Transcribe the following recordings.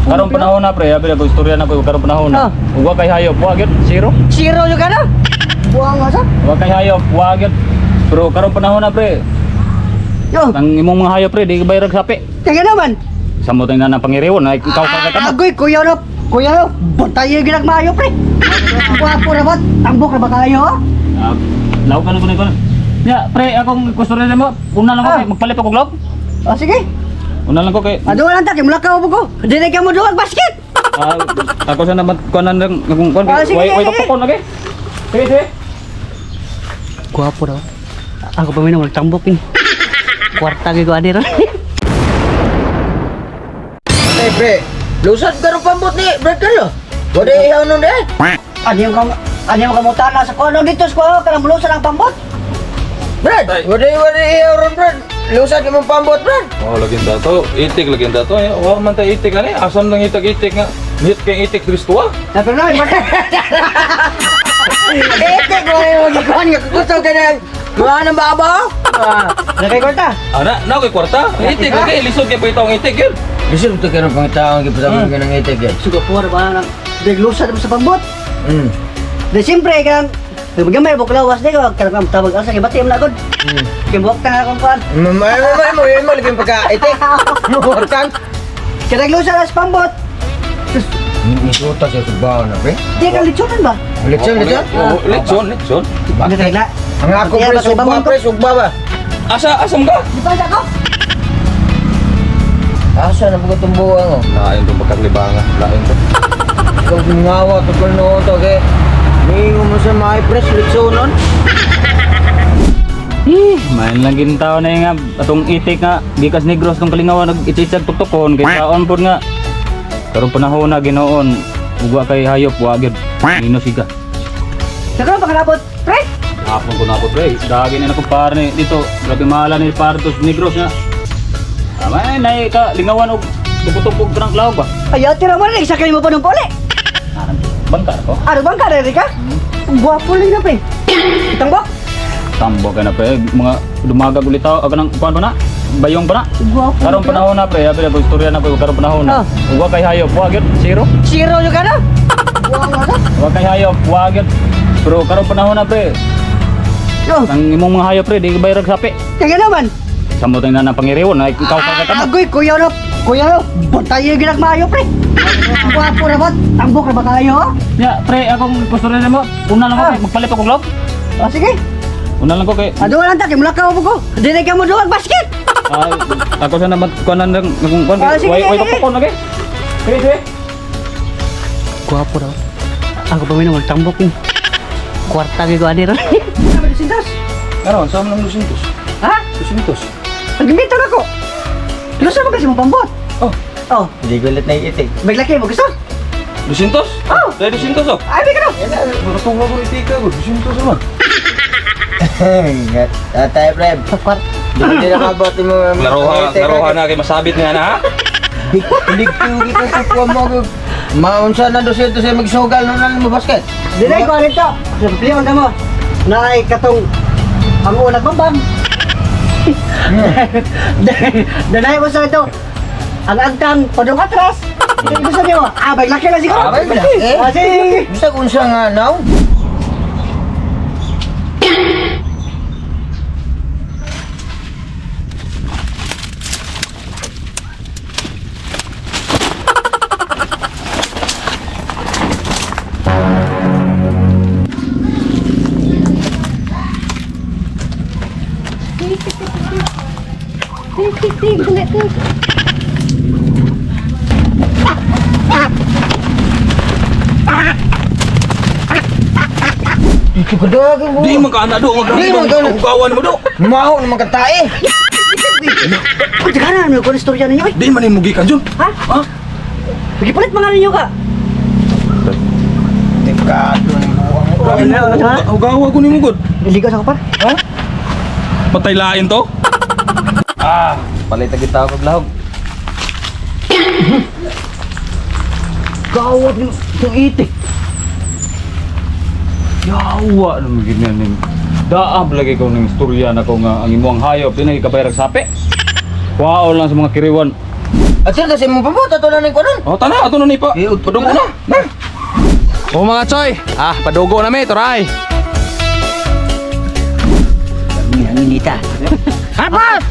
Karong panahon na, pre, abi ko istorya na ko karong panahon na. Ah. Ug wa kay hayop, wa gyud zero. Zero yung ka na. Buang nga sa. Wa kay hayop, wa gyud. Pero karong panahon na, pre, Yo, ang imong mga hayop, pre, di bayrag sapi. kaya naman. Samot na ng pangiriwon, ay ikaw ka ka. Agoy, kuya na. Kuya na, bantay yung ginagmayo, pre. Gwapo na ba? Tambok na ba kayo? Ah, law ka na ko na. Ya, pre, akong gusto rin mo. Una lang ko Ah. kay magpalit ako og log. O, sige. Una lang ko kay Ado lang ta, kay mulakaw mo ko. Dili ka mo duwag basket. ah, ako sa naman kuanan lang akong kuan Ah, sige, way way sige. tukon lagi. Sige, sige. Gwapo daw. Ako pa minum tambok ni. Kwarta gyud ko ani ron. Eh, pre, lusad ka rin pambot ni Brad Carlo. Wala ihaw nun eh. Ano yung kam ano yung kamutana sa kuno dito sa kuno kanang bulusan ang pambot. Brad, wala ihaw ron, Brad. Lusad ka mong pambot, Brad. Oh, laging dato. Itik laging dato. Eh, wa man tay itik ani. Asam lang itag itik nga. Hit kay itik Kristo ah. Na pero na Eh, tek, wala yung magikuhan nga. Gusto ka na. Mga anong baba? Ah. Na kay kwarta. Ana, na koy kwarta. Itik lagi lisod kay pahitaw ang itik yun. Lisod to ka rin pangitaon, gipasabi ka ng itik yan. Sugo po ba nang deglusan mo sa pambot. Di siyempre kanang gamay mo kulawas di ko kanang tawag asa kay bati mo na gud. Kay buwak ta akong kuan. Mamay, mamay mo, yun mo, laging pagka-itik. Muhortang. Kay naglusan sa pambot. Nisuta siya sa baon na, pre. Di ka litsunan ba? Litson, litson. Oh, litson, litson. Hindi ka na. Ang ako, pre, sugba, pre, sugba ba? Asa asam ka? Di pa ako. Asa na po tumbuhan, oh. Lain to pagkaglibanga, lain to. Ikaw gingawa, tukol noon to, okay? Mingo mo sa mga press, litsonon. Eh, main lang gintaw na nga atong itik nga gikas Negros tong kalingawan nag ititsag tuktukon kay taon pud nga. Karong panahon na Ginoon, ug wa kay hayop wa gyud. Minus siga. Nakaroon pa kalabot, pre. Hapon ko na ako, pre. Dagi na ako par ni dito. Grabe mahala ni par tos Negros nga. Tama nay ka lingawan og tupok-tupok kanang klaw ba. Ayaw tira mo rin, sakay mo pa ng puli. Bangka ko. Ano bang ka, Erika? Gwapo lang na, pre. Tambok? Tambo ka na pre, mga dumagag ulit tao kanang kuan pa na. Bayong pa na. Gwapo. Karong panahon na pre, abi ko istorya na ko karong panahon na. Ah. Ug wa kay hayop, wa gyud zero. Zero yung ka na. Buwang nga sa. Wa kay hayop, wa gyud. Pero karong panahon na pre, Yo, ang imong mga hayop pre di bayrag sapi. kaya naman. Samot na ng pangiriwon, ay ikaw ka ka. Agoy, kuya na. Kuya na, bantay yung ginagmayo, pre. Gwapo na ba? Tambok na ba kayo? Ya, pre, akong gusto rin mo. Una lang ko Ah. kay magpalit ako og log. O, sige. Una lang ko kay Ado lang ta, kay mulakaw mo ko. Dili ka mo duwag basket. ah, ako sa naman kuanan lang akong kuan Ah, sige, way way sige. tuktukon lagi. Sige, sige. Gwapo daw. Ako pa minum, tambok ni. Kwarta gyud ko ani ron. Sintos. Karon sa man 200. Ha? 200. Nagbito na ko. Lusa mo kasi mo pambot. Oh, Oh, Hindi gulat na yung itik. may laki mo gusto? 200? Oh. Dai 200 oh. Ay, may ka na. Maratong ako itik ako, 200 naman. Tatay, pre. Kwarta. Hindi na kabot mo. Laruha, laruha na kay masabit niya na ha. Big two kita sa kuha mo. Maunsa na 200 sa magsugal nun na mo basket. Dili ko alin to. Sa pliyon ka mo. Naay katong ang unag bambam. Danay mo sa ito. Ang agtang padung atras. Hindi gusto niyo. Ah, bay laki lang siguro. Ah, bay laki. Ah, sige. Basta kung unsa nga now. Tik tik tik tik tik. Dito ka daging mo. Di man ka ana do, Di man ka ana. Hugawan mo do. Maho naman ka tae. Uy, teka na, ano ko istorya ninyo eh. Di man nimo gikan jud. Ha? Ha? Pagipalit mga ninyo ka. Dekado ng buwang mo. Ano, ano, ano? Hugawa ko nimo gud. Naligaw sa kapar. Ha? Patay lain to? Ah, Palit agad tao kag lahog. Gawat ni itong itik. Yawa naman ganyan ning. Daab lagi ko ning istorya na ko nga ang imuang hayop di na ikabayrag sapi. Kuhaon lang sa mga kiriwan. At sir, kasi mo pabot ato na ning kunon. Oh, tana ato na ni pa. Eh, udto Padugo na. na. Na. Oh mga choy, padugo na mi, turay. Nita. Hapot!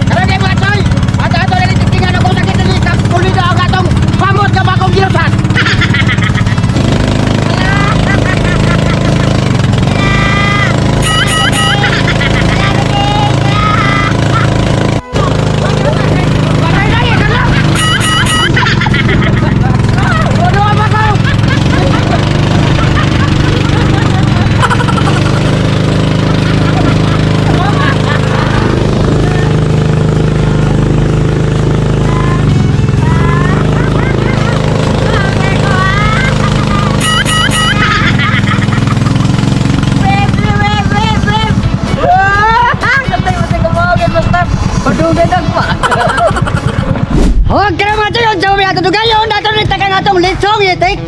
Karon mga choy, ato ato na ning tingnan ako sakit dili sa pulido ang atong pamot nga bagong gilusan. Huwag ka na mga tuyon sa mga tutugayon. Dato rin takan atong litsong itik.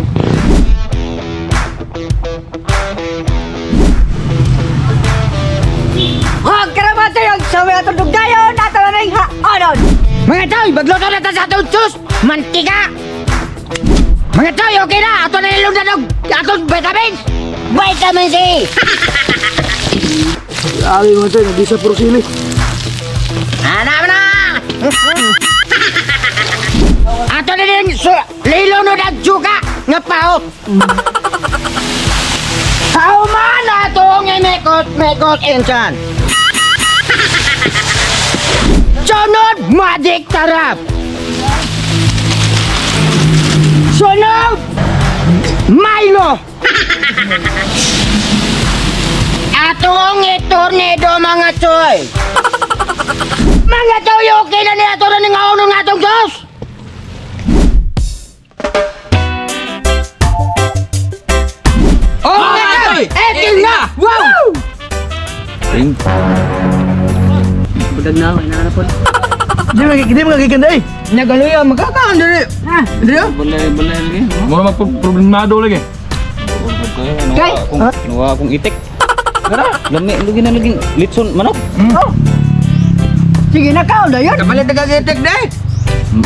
Huwag ka na mga tuyon sa mga tutugayon. Dato rin haonon. Mga toy, magluto na ta sa atong sus! Mantika! Mga toy, okay na! Ato na ilong na atong vitamins! Vitamin C! Grabe mo choy, nagisa puro sili. Hanap na! Ato na din su lilunod ang suka nga pao! Kauman atong imekot-mekot insan! Sunod, magic tarap! Sunod, Milo! Atong itornado mga choy! Mga choy, okay na niya ito rin ang unong atong sos! Oh, mga choy! Etil na! Wow! Ring. Budag na ako, inaanapod. Di mo giganda eh. Nagaluya, magkakaon diri. Dili ah. Balay balay lagi. Mura magproblemado lagi. Kay, nuwa akong itik. Lami lagi na lagi litson manok. Sige na ka, na yun. Kapalit na kagitik day.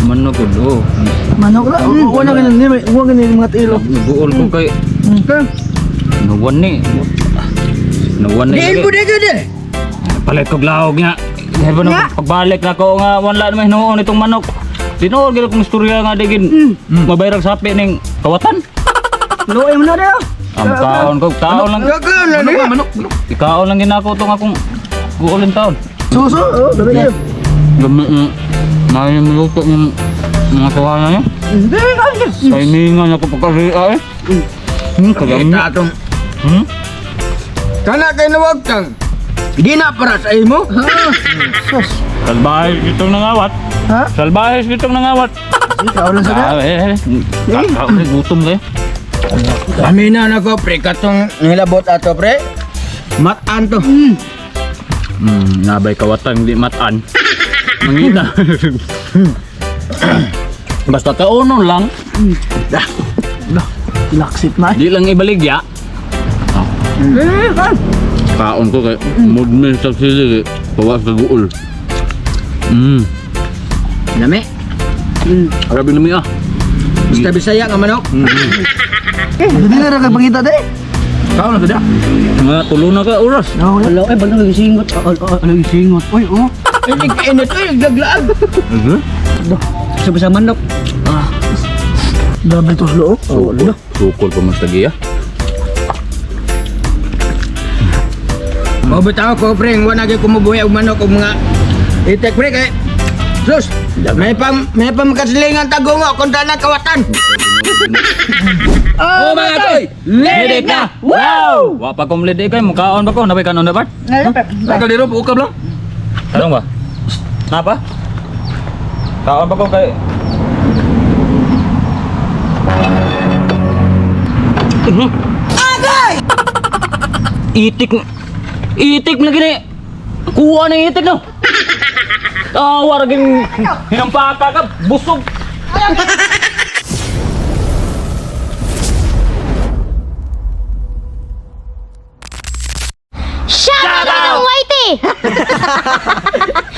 Manok ko do. Manok la. Uwa na ganun, uwa ganun mga tilo. Buol ko kay Okay. Nawan ni. Nawan ni. Diin po dito di. Palit kog lahog nga. Di ba na, pagbalik na ko nga wala naman hinuon itong manok. Tinuod gid akong istorya nga digin. Mabayrag sapi ning kawatan. Luoy mo na rin. Ang kaon ko, kaon lang. Gagawin na Manok, niya. manok, manok. Ikaon lang ginako tong akong guolin taon. Suso, oh, dali kayo. Gami may maluto ng mga kawana niya. Hindi, Kainingan ako pagkariya eh. Kagami. Kita atong Kana kay nawag kang. Di na para sa imo. Salbahe itong nangawat. Ha? Salbahe itong nangawat. Ikaw lang sa Ah, eh, eh. Kakaon, gutom kayo. Amina na ko pre katong nilabot ato pre. Matan to. Nabay kawatan, hindi matan. Mangita. Basta kaunon lang, Laksit na. di lang ibaligya. Kaon ko kay mood man sa sili bawa sa guol. Lami. Grabe lami ah. Basta Bisaya nga manok. Hindi na rin pangita de. Kaon na sada. Mga tulo na ka oras. Wala, eh, balo nagisingot. Nagisingot. Uy, oh. Hindi kainit oy naglaag. Sa sa manok. Grabe to slow. Sukol, sukol pa mas lagi ah. Mao bitaw ko pre, wa na gyud kumubuhi og manok og mga itik pre kay Sus, may pam makasilingan tagungo kontra na kawatan. Oh, mga toy! Lidik na! Wow! Wa pa kong lidik kay mukaon ba ko? Nabay kanon na ba? Kaldero ukab lang. Tarong ba? Napa? Kaon ba ko kay Agay! Itik. Itik na gini. Kuha na yung itik no. Ah, waragin hinampaka ka, busog.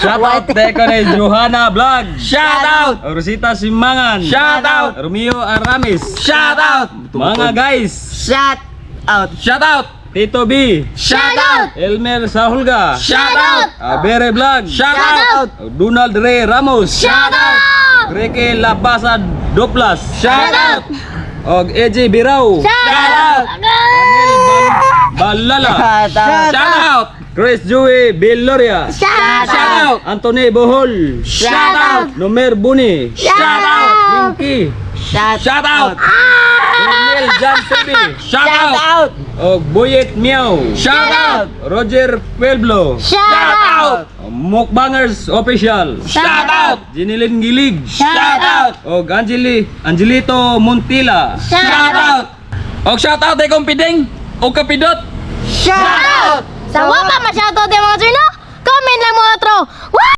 Shout out de ko ni Johanna Vlog. Shout out! Rosita Simangan. Shout out! Romeo Aramis. Shout out! Mga guys. Shout out. Shout out! Tito B. Shout out! Elmer Sahulga. Shout out! Abere Vlog. Shout out! Donald Ray Ramos. Shout out! Ricky Labasa Duplas. Shout out! Og AJ Birao. Shout out! Daniel Balala. Shout out. Shout out! Chris Joey Villoria. Shout Shout out! Anthony Bohol. Shout out! Nomer Buni. Shout out! Pinky. Shout out! Daniel John Sebi. Shout out! Og Boyet Miao. Shout out! Roger Pueblo. Shout out! Mukbangers Official. Shout out! Jinilin Gilig. Shout out! Og Angeli Angelito Montila. Shout out! Og shout out kay kong piding og kapidot. Shout out.